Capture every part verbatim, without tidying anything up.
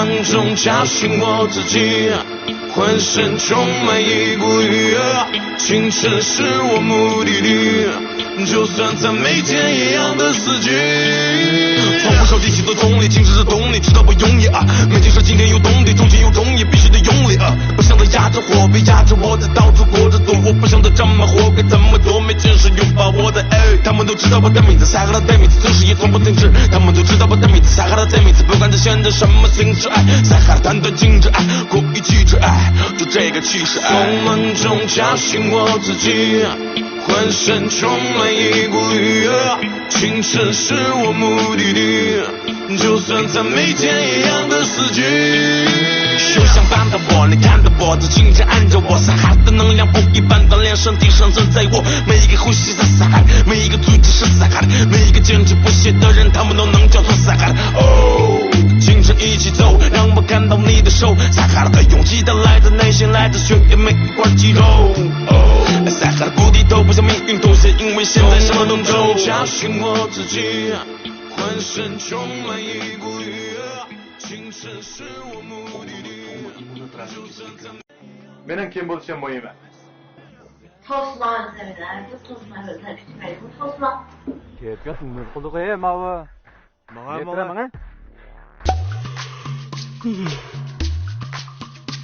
梦中叫醒我自己，浑身充满一股愉悦，清晨是我目的地，就算再没见一样的四季。窗户上激起的动力，清晨是动力，直到不容易啊。每天说今天有动力，从前有动力，必须得用力啊。不想再压着火，别压着我，再到处过着躲。我不想再这么活，该怎么躲？没见识拥抱我的爱，他们都知道我的名字，撒哈拉的名字，总是也从不停止。他们都知道我的名字，撒哈拉的名字，不管在现在什么形式，爱撒哈拉短短静止，爱过于机智，爱就这个气势，爱。从梦中叫醒我自己，浑身充满一股愉悦，清晨是我目的地。 就算再没见一样的四季。休想办到我，你看到我，都紧紧按着我。撒哈拉的能量不一般，当脸上地上存在我。每一个呼吸是撒哈拉，每一个足迹是撒哈拉，每一个坚持不懈的人，他们都能叫做撒哈拉。哦，清晨一起走，让我看到你的手。撒哈拉的勇气，它来自内心，来自血液每一块肌肉。哦，撒哈拉不低头，不想命运妥协，因为现在什么都能做。叫醒我自己。 浑身充满一股愉悦，青春是我目的地。 مېنىڭ كىم بولۇشۇم مۇھىم ئەمەس. توسما، زەمىنە، بۇ توسما ئۆزلەر كۈتمەيدۇ، توسما. كېپىيات نېمە قىلدۇق، ئەي، ماۋۇ؟ ماڭا، ماڭا.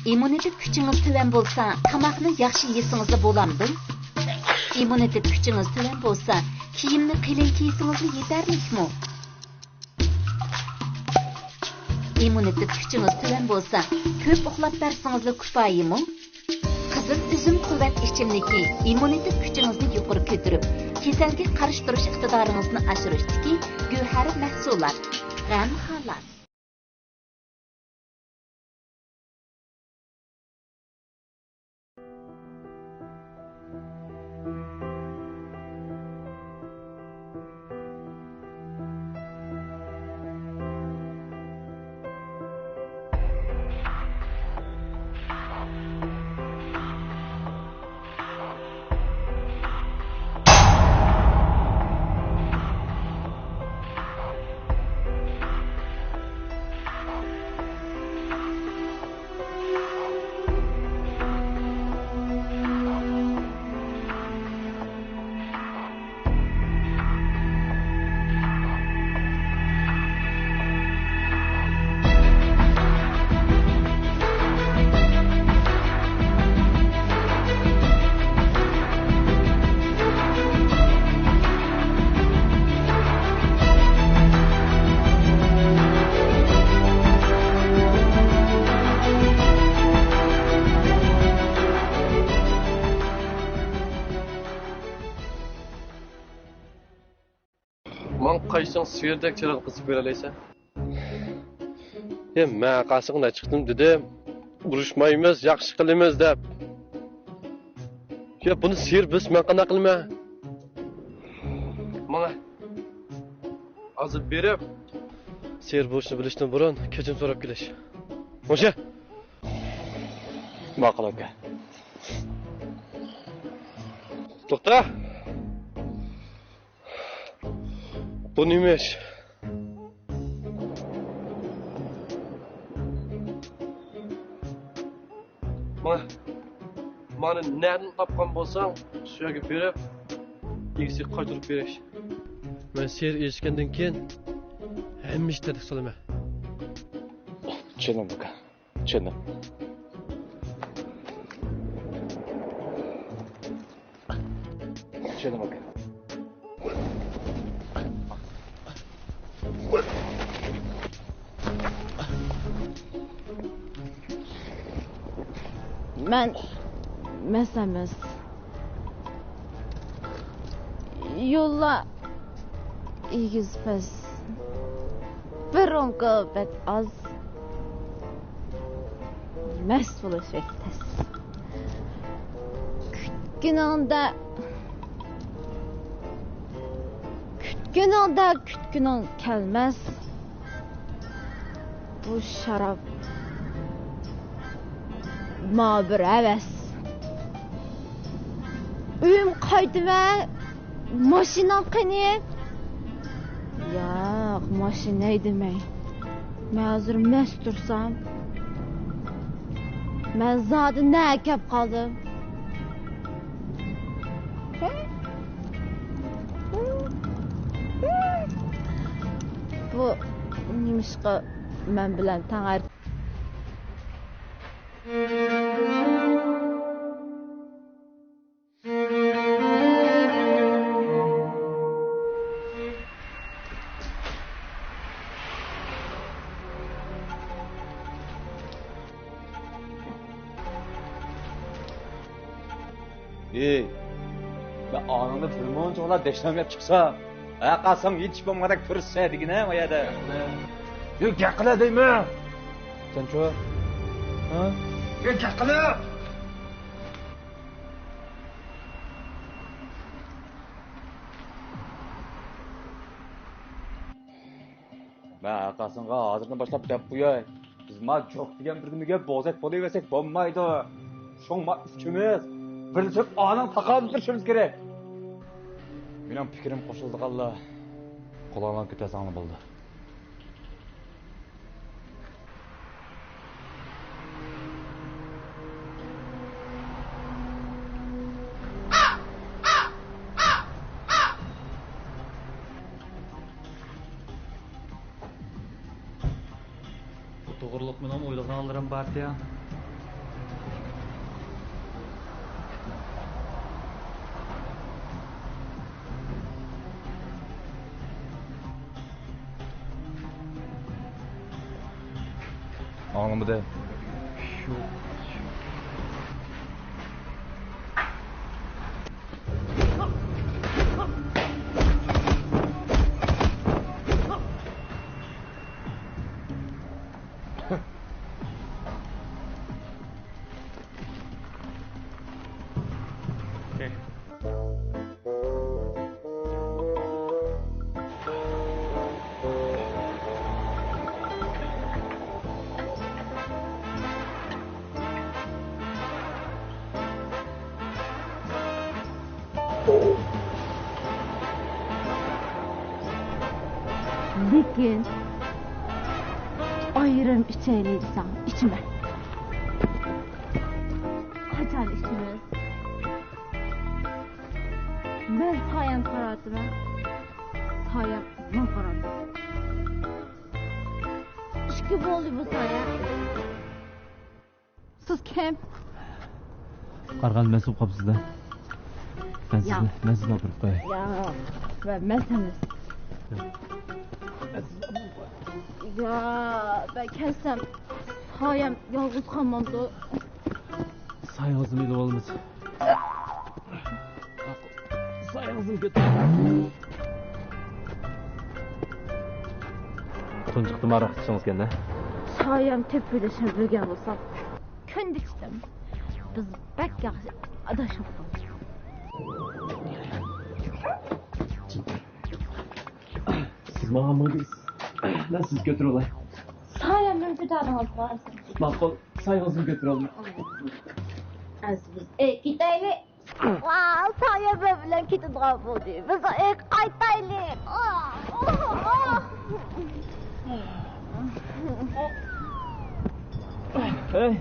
ئىممۇنىتېت كۈچىڭىز تۆۋەن بولسا، تاماقنى ياخشى يېسىڭىزلا بولامدۇ؟ ئىممۇنىتېت كۈچىڭىز تۆۋەن بولسا، كىيىمنى قېلىن كىيسىڭىزلا يېتەرلىكمۇ؟ ئىممۇنىتېت كۈچىڭىز تۆۋەن بولسا، كۆپ ئۇخلاپ بەرسىڭىزلا كۇپايىمۇ؟ قىزىل ئۈزۈم قۇۋۋەت ئىچىملىكى ئىممۇنىتېت كۈچىڭىزنى يۇقىرى كۆتۈرۈپ، كېسەلگە قارشى تۇرۇش ئىقتىدارىڭىزنى ئاشۇرۇشتىكى گۆھەر مەھسۇلات. غەم خالاس. ماڭا قايسىڭ سىيىردەك چىراغ قىزىپ بېرەلەيسەن؟ يا، مەن قاسىغا نەچچە قېتىم دېدىم، ئۇرۇشمايمىز، ياخشى قىلىمىز دەپ. يا، بۇنى سىيىر بىلسە مەن قانداق قىلىمەن؟ ماڭا ھازىر بېرىپ، سىيىر بولۇشنى بىلىشتىن بۇرۇن كەچۈرۈم سوراپ كېلىش. ماڭا. ماقۇل، ئاكا. توختا. بۇ نېمە ئىش؟ مانا، مانا نەدىن تاپقان بولساڭ، شۇ يەرگە بېرىپ، ئىگىسىگە قايتۇرۇپ بېرىش. مەن سىيىر ئېرىشكەندىن كېيىن ھەممە ئىشنى تەرتىپكە سالىمەن. چۈشەندىم، ئاكا. چۈشەندىم. چۈشەندىم، ئاكا. مەن مەس ئەمەس. يوللار ئېگىز پەس. بۇرۇنقى بەت ئاز. مەست بولۇش بەك تەس. كۈتكىنىڭدە، كۈتكىنىڭدە كۈتكىنىڭ كەلمەس. بۇ شاراب ماڭا بىر ھەۋەس. ئۆيۈمگە قايتىمەن. ماشىناڭ قېنى؟ ياق، ماشىنا ھەيدىمەي. مەن ھازىر مەست تۇرسام، مەن زادى نەگە كەپ قالدىم؟ بۇ نېمىشقا مەن بىلەن تەڭ ھەر- ئېي، مەن ئانىڭنى بىر مۇنچە دەشنامىيەپ چىقسا، ھە، قالساڭ يېتىش بولمىغاندەك تۇرسا دېگىنە ما يەردە. يۈر، گەپ قىلە دەيمەن. سەنچۇ؟ ھە؟ يۈر، گەپ قىلە! مەن ھەرقايسىڭغا ھازىردىن باشلاپ دەپ قوياي. بىز ما جوق دېگەن بىردىنبىرگە بوزەك بولۇۋەرسەك بولمايدۇ. شۇڭا ما ئۈچىمىز بىرلىشىپ ئانىڭ تاقابىل تۇرۇشىمىز كېرەك. مېنىڭ پىكرىم قوشۇلىدىغانلار قۇلاقلارنى كۆتۈرسەڭلار بولدى. بۇ توغرۇلۇق مېنىڭمۇ ئويلىغانلىرىم بار ئىدى. ئاڭلىمىدى. لېكىن ئايرىم ئىچەيلى دېسەڭ، ئىچىمەن. قاچان ئىچىمىز؟ مەن سايەمگە قاراۋاتىمەن، سايەم ماڭا قاراۋاتىدۇ. ئىككى بولدى بۇ سايە. سىز كىم؟ قارىغاندا مەست بولۇپ قاپسىز-دە. مەن ياق. سىزنى، مەن سىزنى ئاپىرىپ قوياي. ياق، مەن، مەن ئەمەس. يا، مەن كەلسەم، سايەم يالغۇز قالمامدۇ؟ سايىڭىزنى ئېلىۋالىمىز. سايىڭىزنى كۆتۈرۈڭ. تۇنجۇقتىمۇ ھاراق ئىچىشىڭىزكەن-دە. سايەم تۆپىلىشىنى بىلگەن بولسام، كۈندە ئىچتىم. بىز بەك ياخشى ئاداش بولدۇق. سىز ماڭا ماڭىسىز. مەن سىزنى كۆتۈرۈۋالاي. سايەمنى كۆتۈرۈڭىز بارسىڭىز. ماقۇل. سايىڭىزنى كۆتۈرۈۋالىمەن. ئەزىز، ئەي، كېتەيلى. ۋاۋ، سايە مەن بىلەن كېتىدىغان بولدى. بىز ئۆيگە قايتايلى. ھەي،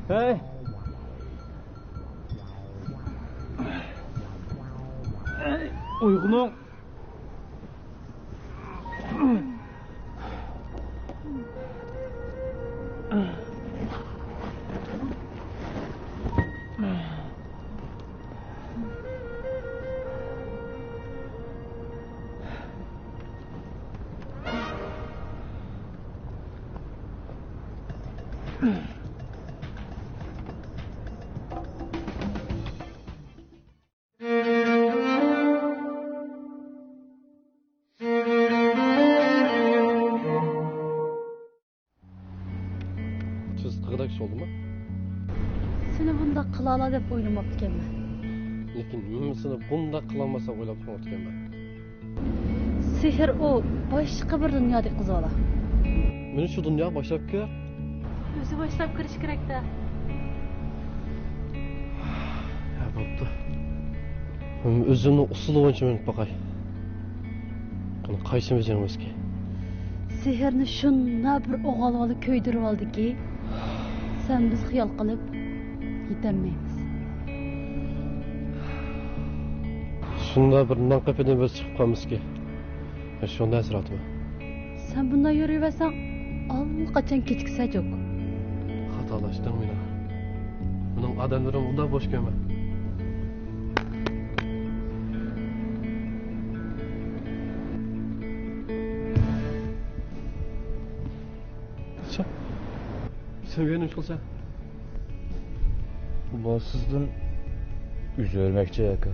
ھەي، ھەي، ئويغىنىڭ. تۈز قىغدەك سولدىمۇ؟ سېنى بۇنداق قىلالا دەپ ئويلىماپتىكەنمەن. لېكىن نېمىسىنى بۇنداق قىلالماس دەپ ئويلاپ تۇرۇپتىكەنمەن. سېھىر ئۇ باشقا بىر دۇنيادىكى قىز بالا. مېنى شۇ دۇنياغا باشلاپ كىر. ئۆزى باشلاپ كىرىشى كېرەك-دە. ھە، بوپتۇ. مەن ئۆزۈمنىڭ ئۇسۇلى بويىچە مېڭىپ باقاي. قېنى، قايسى مېزىڭىزكى؟ سېھىرنى شۇنداق بىر ئوغۇل بالا كۆيدۈرۈۋالدىكى، سەن بىز خىيال قىلىپ يېتەلمەيمىز. شۇنداق بىر نەق قېپىدىن بىز چىقىپ قالمىسىكى. شۇنداق ھەسرىتىم. سەن بۇنداق يۈرۈۋەرسەڭ، ئاللىقاچان كېچىكسە جۇق. خاتالاشتىڭ مېنىڭ. مېنىڭ ئادەملىرىم ئۇنداق بوش كۆرمە. سەن بۇ يەردە نېمە قىلسەن؟ مەن سىزدىن ئۆزگەرمەكچى، ئاكا.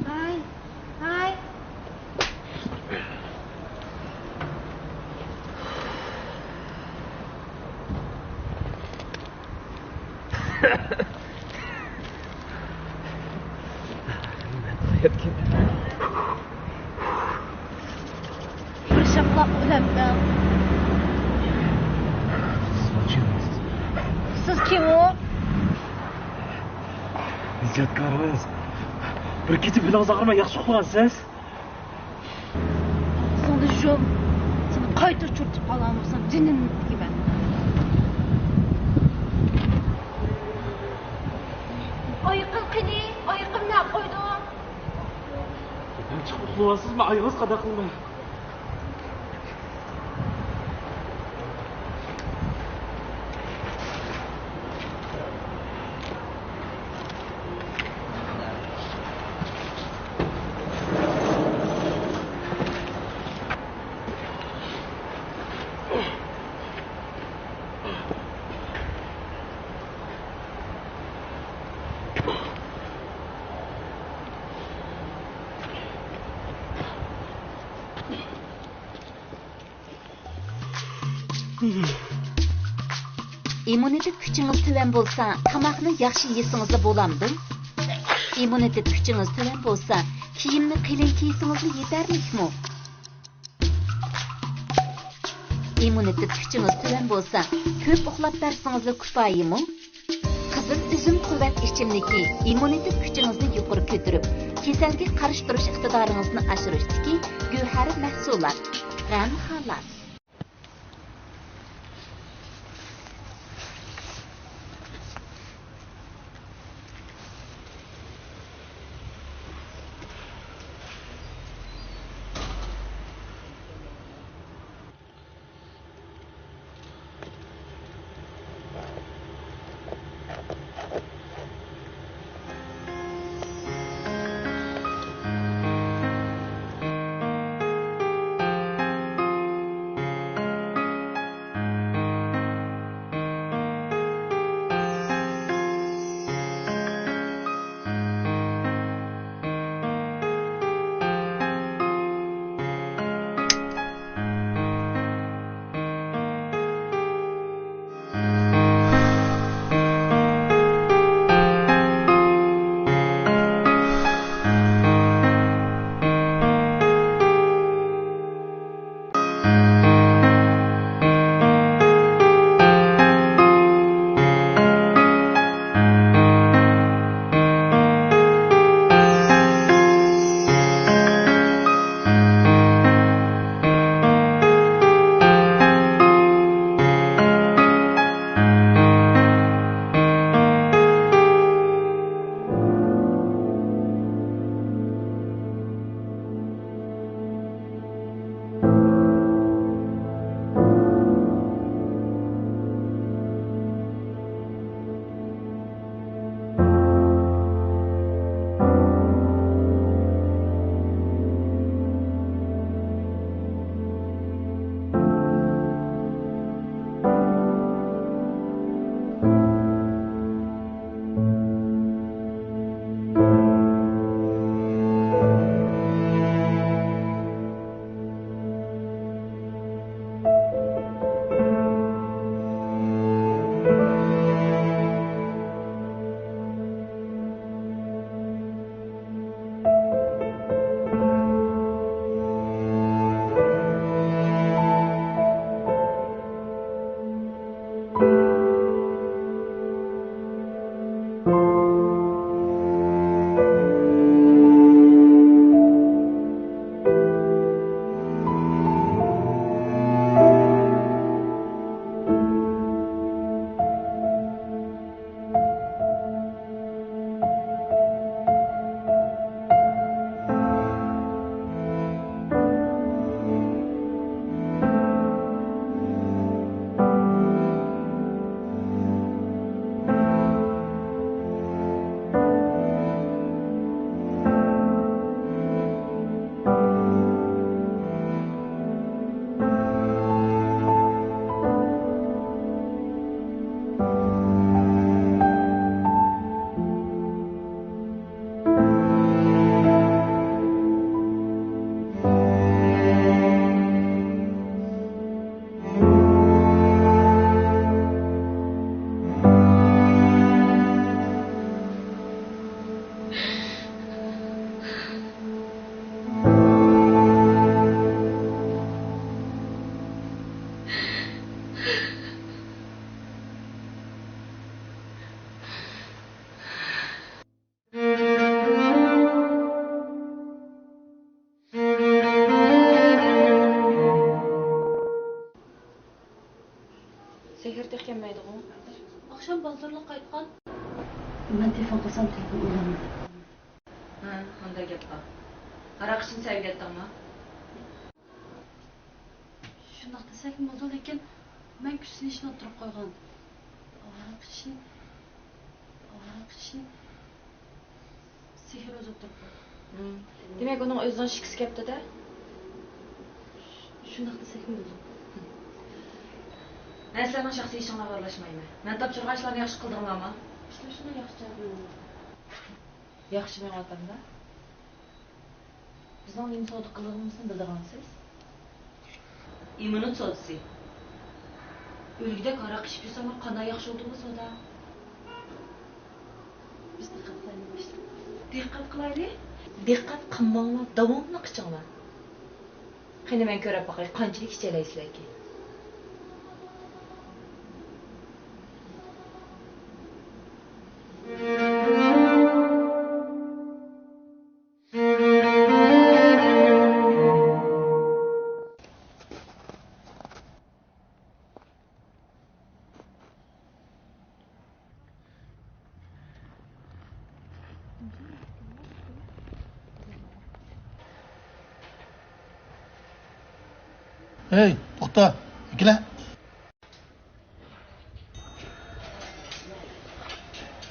ھاي، ھاي. بىر شاپىلاق ئۆلەمدىڭ. سىز كىم ئۇ؟ ئىجادكارمىز. بىر كېچە بېلىڭىز ئاغرىماي ياخشى ئۇخلىغانسىز. سىڭلىشىم، سېنى قايتا ئۇچرىتىپ قالغان بولسام جېنىمنى تىكىمەن. ئايىقىڭ قېنى؟ ئايىقىمنى ئەپ قويدۇم. چىقىپ ئۇخلىۋالسىزمۇ؟ ئايىغىڭىز قانداق قىلماي؟ ئىممۇنىتېت كۈچىڭىز تۆۋەن بولسا، تاماقنى ياخشى يېسىڭىزلا بولامدۇ؟ ئىممۇنىتېت كۈچىڭىز تۆۋەن بولسا، كىيىمنى قېلىن كىيسىڭىزلا يېتەرلىكمۇ؟ ئىممۇنىتېت كۈچىڭىز تۆۋەن بولسا، كۆپ ئۇخلاپ بەرسىڭىزلا كۇپايىمۇ؟ قىزىل ئۈزۈم قۇۋۋەت ئىچىملىكى ئىممۇنىتېت كۈچىڭىزنى يۇقىرى كۆتۈرۈپ، كېسەلگە قارشى تۇرۇش ئىقتىدارىڭىزنى ئاشۇرۇشتىكى گۆھەر مەھسۇلات. غەم خالاس. ھازىرلا قايتقان. مەن تېلېفون قىلسام، تېلېفون ئۇلانمىدى. ھە، قانداق گەپ بار؟ ھاراق ئىچىمسەن ئۆگەتتىڭمۇ؟ شۇنداق دېسەكمۇ بولىدۇ، لېكىن مەن كۈچلىنىشنى ئوتتۇرىغا قويغان. ھاراق ئىچىشنى، ھاراق ئىچىشنى سېھىر ئۆزى ئوتتۇرىغا قويغان. ھىم. دېمەك، ئۇنىڭ ئۆزىنىڭ ئىچكۈسى كەپتۇ-دە؟ شۇنداق دېسەكمۇ بولىدۇ. مەن سىلەرنىڭ شەخسىي ئىشىڭلارغا ئارىلاشمايمەن. مەن تاپشۇرغان ئىشلارنى ياخشى قىلدىڭلارمۇ؟ ئىشلار شۇنداق ياخشى جەريان. ياخشى مېڭىۋاتامدا؟ بىزنىڭ نېمە سودا قىلىدىغىنىمىزنى بىلىدىغانسىز؟ ئىمىنىت سودىسى. ئۆلگۈدەك ھاراق ئىچىپ يۈرسەڭلار قانداق ياخشى بولدىمۇ سودا؟ بىز دىققەت قىلايلى باشلىق. دىققەت قىلايلى؟ دىققەت قىلماڭلار، داۋاملىق ئىچىڭلار. قېنى، مەن كۆرۈپ باقاي، قانچىلىك ئىچەلەيسىلەركىن؟ ھەي، توختا، ئەكېلە.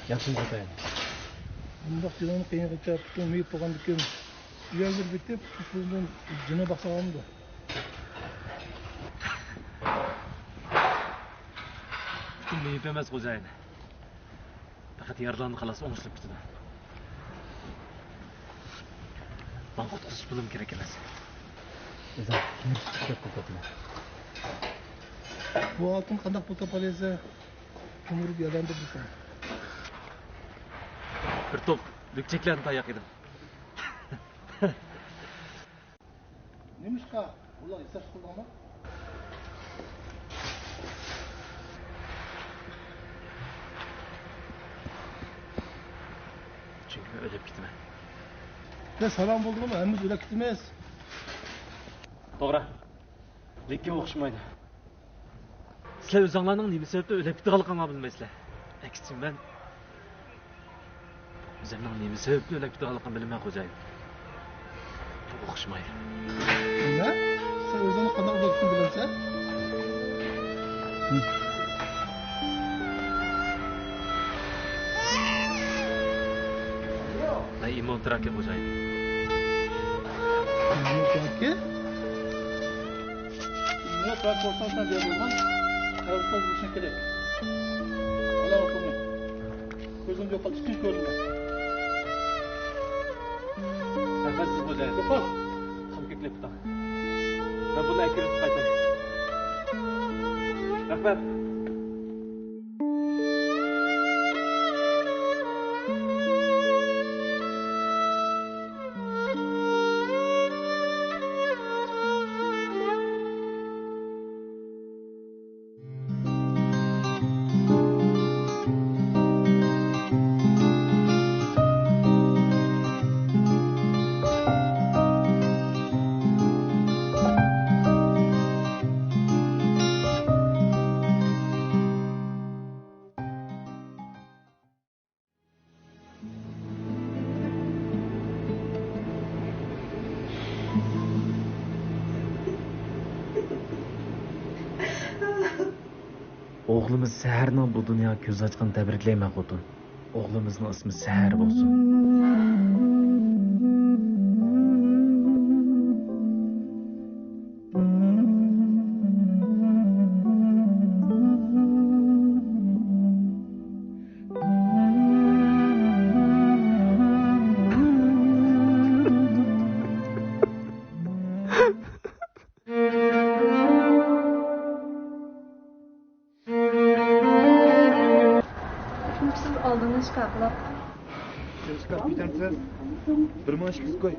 ياخشى خوتەن. بۇنداق جېنىڭنى قىيىنغىچە پۇتۇڭ مېيىپ بولغاندىكىن، ئۇ يەرگە بېرىپ كېتىپ، پۇتۇڭدىن جېنىنى باقسا بولمامدۇ؟ پۇتۇم مېيىپ ئەمەس، خوجايىن. پەقەت يارىلاندا خالاس ئوڭشىلىپ كېتىدۇ. ماڭا قۇتقۇزۇش پۇلۇم كېرەك ئەمەس. ئۆزۈڭ كىمگە چىقىپ گەپ قىلىۋاتىمەن؟ بۇ ھالەتتىن قانداق پۇل تاپالايسەن؟ كىم ئۇرۇپ يالاندۇردى سېنى؟ بىر توپ لۈكچەكلەرنى تاياق يېدىم. نېمىشقا ئۇلار ھېساب قىلدىڭلار؟ چۈنكى مەن ئۆلۈپ كېتىمەن. يا سالام بولدىغۇ، ھەممىمىز ئۆلۈپ كېتىمىز. توغرا. لېكىن ئوخشىمايدۇ. سىلەر ئۆزۈڭلارنىڭ نېمە سەۋەبتىن ئۆلۈپ كېتىدىغانلىقىڭلارنى بىلمەيسىلەر. ئەكسىچە مەن ئۆزۈمنىڭ نېمە سەۋەبتىن ئۆلۈپ كېتىدىغانلىقىنى بىلىمەن، خوجايىن. بۇ ئوخشىمايدۇ. نېمە؟ سەن ئۆزۈڭنى قانداق ئۆلتۈرۈشنى بىلەمسەن؟ مەن ئىممۇنتېراكى، خوجايىن. ئىممۇنتېراكى؟ ئىممۇنتېراك بولساڭ سەن دېگەن بولماي، قەرز قول بولۇشۇڭ كېرەك. ئالا ئاقىلنى. كۆزۈڭنى يوقات، ئىچىڭ كۆرۈنمە. رەھمەت سىز، خوجايىن. يوقات. خام كۆكلەپ تۇتۇڭ. مەن بۇنى ئەكىرىپ قايتاي. رەھمەت. ئوغلىمىز سەھەرنىڭ بۇ دۇنياغا كۆز ئاچقىنىنى تەبرىكلەيمەن، خوتۇن. ئوغلىمىزنىڭ ئىسمى سەھەر بولسۇن. سىز ئالدىڭىز شىكايەت قىلىپ. شىكايەت بىر مىڭ ئىككى يۈز كوي.